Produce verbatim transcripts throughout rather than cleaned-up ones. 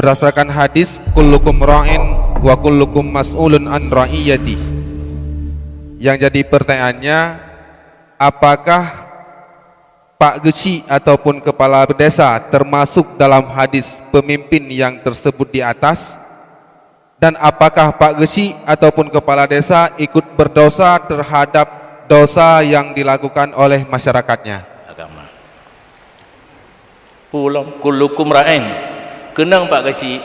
Berdasarkan hadis, "Kullukum ra'in wa kullukum mas'ulun an ra'iyati." Yang jadi pertanyaannya, apakah Pak Geuchik ataupun kepala desa termasuk dalam hadis pemimpin yang tersebut di atas? Dan apakah Pak Geuchik ataupun kepala desa ikut berdosa terhadap dosa yang dilakukan oleh masyarakatnya? Agama. Pulom, kullukum ra'in. Keunong Pak Geuchik.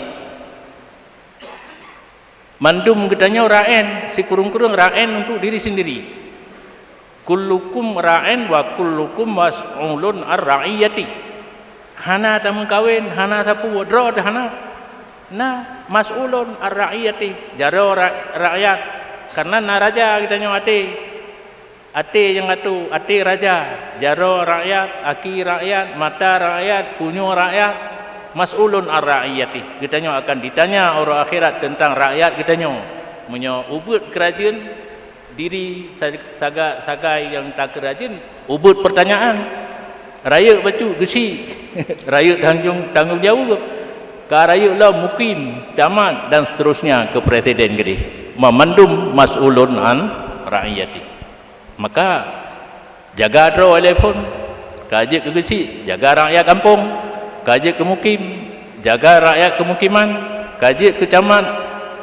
Mandum geutanyoe ra'in, sikureueng-kureueng ra'in untuk diri sendiri. "Kullukum ra'in wa kullukum mas'ulun ar ra'iyati." Hana tameukawen, hana sapeue, droe teuh hana. Na, mas'ulun ar ra'iyati, jaroe ra-, rakyat. Karena na raja geutanyoe até. Até nyang atoe, até raja, jaroe rakyat, aki rakyat, mata rakyat, punyueng rakyat, mas'ulun ar ra'iyati. Geutanyoe akan ditanya uroe akhirat teuntang rakyat geutanyoe. Meunyoe ubeuet keurajeuen diri sa-, saga-, sagai nyang takeurajeuen, ubeuet peurtanyaan. Rayeuk bacut Geuchik, rayeuk tanggong, tanggong jaweueb. Ka rayeuk lom mukim, camat dan seterusnya keu presiden keudeh. Ma-, mandum mas'ulun an ra'iyati. Maka, jaga droe lé phon. Ka jeuet keu Geuchik, jaga rakyat gampông. Ka jeuet keu mukim, jaga rakyat keumukiman. Ka jeuet keu camat,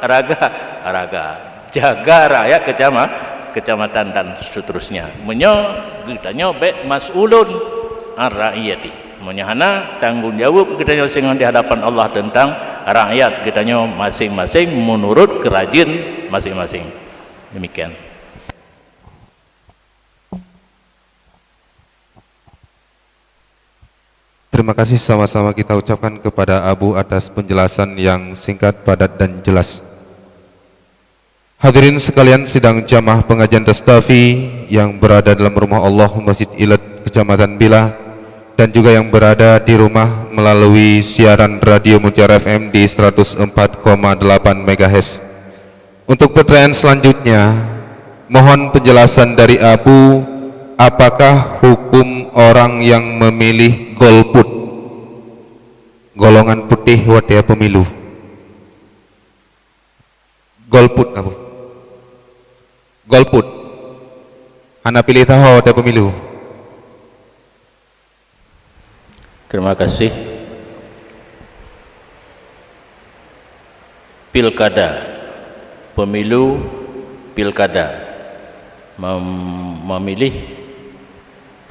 raga, raga. Jaga rakyat kecama-, kecamatan dan seterusnya. Meunyoe geutanyoe bék mas'ulun an ra'iyati. Meunyoe hana, tanggong jaweueb geutanyoe singoh di hadapan Allah teuntang rakyat geutanyoe maséng-maséng meunurot keurajeuen maséng-maséng. Demikian. Terima kasih sama-sama kita ucapkan kepada Abu atas penjelasan yang singkat, padat, dan jelas. Hadirin sekalian, sidang jamaah pengajian Tastafi yang berada dalam rumah Allah, Masjid Ilat, Kecamatan Bila, dan juga yang berada di rumah melalui siaran Radio Mutiara F M di seratus empat koma delapan megahertz. Untuk pertanyaan selanjutnya, mohon penjelasan dari Abu, apakah hukum orang yang memilih golput, golongan putih, watèe pemilu? Golput, Abu. Golput. Hana piléh saho watèe pemilu. Terima kasih. Pilkada, pemilu, pilkada, mem-, memilih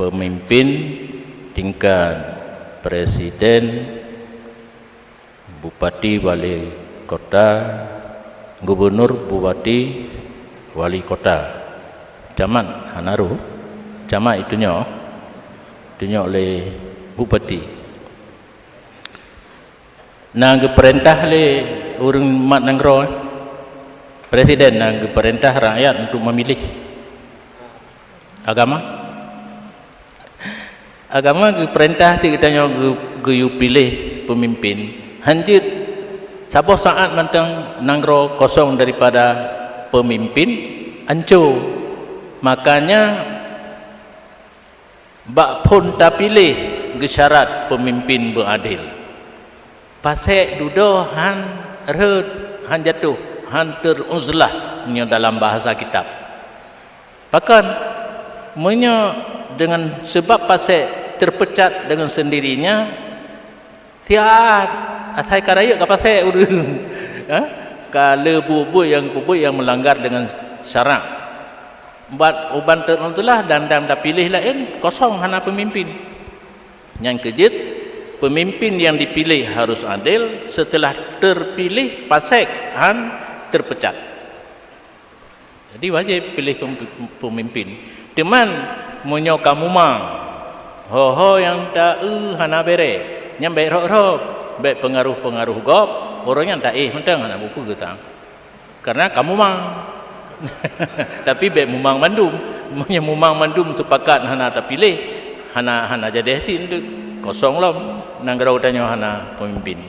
pemimpin tingkat presiden, bupati, wali kota, gubernur, bupati, wali kota. Camat hana roh, camat itunyok, itunyok lé bupati. Na geupeurintah lé ureuëng mat nanggroe, presiden na geupeurintah rakyat untuk memilih. Agama? Agama geupeurintah cit geutanyoe geu-, geuyue piléh peumimpén. Han jeuet saboh saát mantong nanggroe kosong daripada peumimpén, ancô. Makanya, bak phon tapiléh geusyarat peumimpén beuadél. Pasék dudoe han rhot, han jatoh, han teruzlah, nyoe dalam bahasa kitab. Pakon? Meunyoe deungon seubab pasék teupeucat deungon seundirinya, siat asai ka rayeuk ka pasék ureuëng, ha? Ka le buet-buet nyang peubuet nyang meulanggar deungon syarak. Ubat, uban teuntulah dan, dan tapiléh laén, kosong hana peumimpén. Nyang keujeuet, peumimpén nyang dipiléh harôh adél, seuteulah teupiléh pasék han teupeucat. Jadi wajéb piléh pem-, peumimpén. Teuma meunyoe ka mumang, ho-ho nyang ta-eu hana béré, nyan bék rhot-rhot, bék peungaroh-peungaroh gob, ureuëng nyan taéh mantong hana bupeue geusa. Karena ka mumang. Tapi bék mumang mandum. Meunyoe mumang mandum seupakat hana tapiléh, hana, hana jadi cit, kosong lom. Nanggroe tanyoe hana peumimpén.